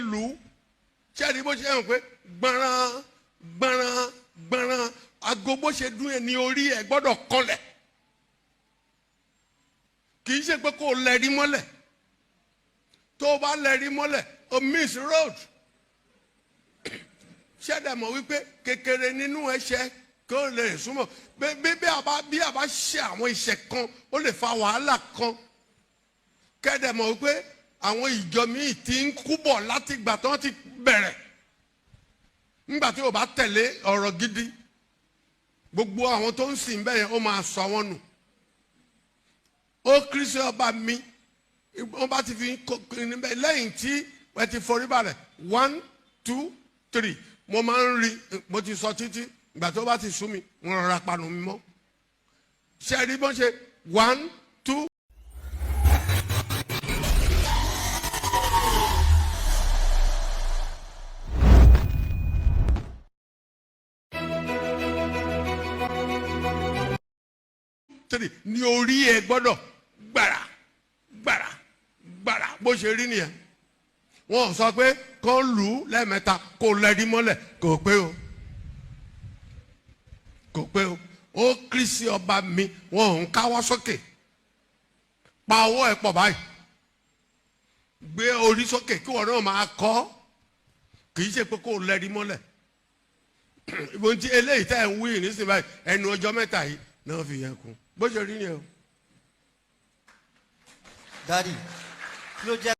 Lù ú, ṣé ẹni bó ṣe hàn pé gbọ̀nràn gbọ̀nràn gbọ̀nràn, aago bó ṣe dún ẹ ní orí ẹ gbọ́dọ̀ kọlẹ̀. Kì í ṣe pé kó o lẹ́rí mọ́lẹ̀. Tó o bá lẹ́rí mọ́lẹ̀, o miss road. Ṣẹ́dá mọ̀ wípé kékeré nínú ẹ̀ṣẹ̀ kó lè súnmọ́ bí a bá ṣe àwọn ìṣẹ̀ kan, ó lè fa wàhálà kan. Kẹ́dẹ̀ mọ̀ wípé àwọn ìjọ míì ti ń kú bọ̀ láti ìgbà tí wọ́n ti bẹ̀rẹ̀. Nígbà tí o bá tẹ̀lé ọ̀rọ̀ gidi, gbogbo àwọn tó ń sìn bẹ́ẹ̀ yẹn, ó máa sọ wọ́n nù. Ó Kristi ọba mi, wọ́n bá ti fi níbẹ̀ lẹ́yìn tí wọ́n ti forí balẹ̀, one, two, three. Mo máa ń rí, mo ti sọ títí, ìgbà tó bá ti sú mi, mo rọra panu mi mọ́. Ṣe rí bọ́n ṣe one, two, three ní orí ẹ gbọ́dọ̀ gbàrà gbàrà gbàrà. Bó ṣe rí nìyẹn. Wọn sọ pé kó lù ú lẹ́ẹ̀mẹ́ta, kó lẹ́rí mọ́lẹ̀. Kò pé o, kò pé o. Ó Kristi ọba mi, wọn ò ń káwọ́ sókè. Pa ọwọ́ ẹ̀ pọ̀ báyìí, gbé orí sókè kí wọn náà máa kọ́. Kì í ṣe pé kó lẹ́rí mọ́lẹ̀. Ìbọn tí eléyìí tẹ́ ẹ̀ ń wí nísìnyí báyìí, ẹnu ọjọ́ mẹ́ta yìí náà fi yẹn kún. Bó ṣe rí nìyẹn o. Daddy, kí ló jẹ́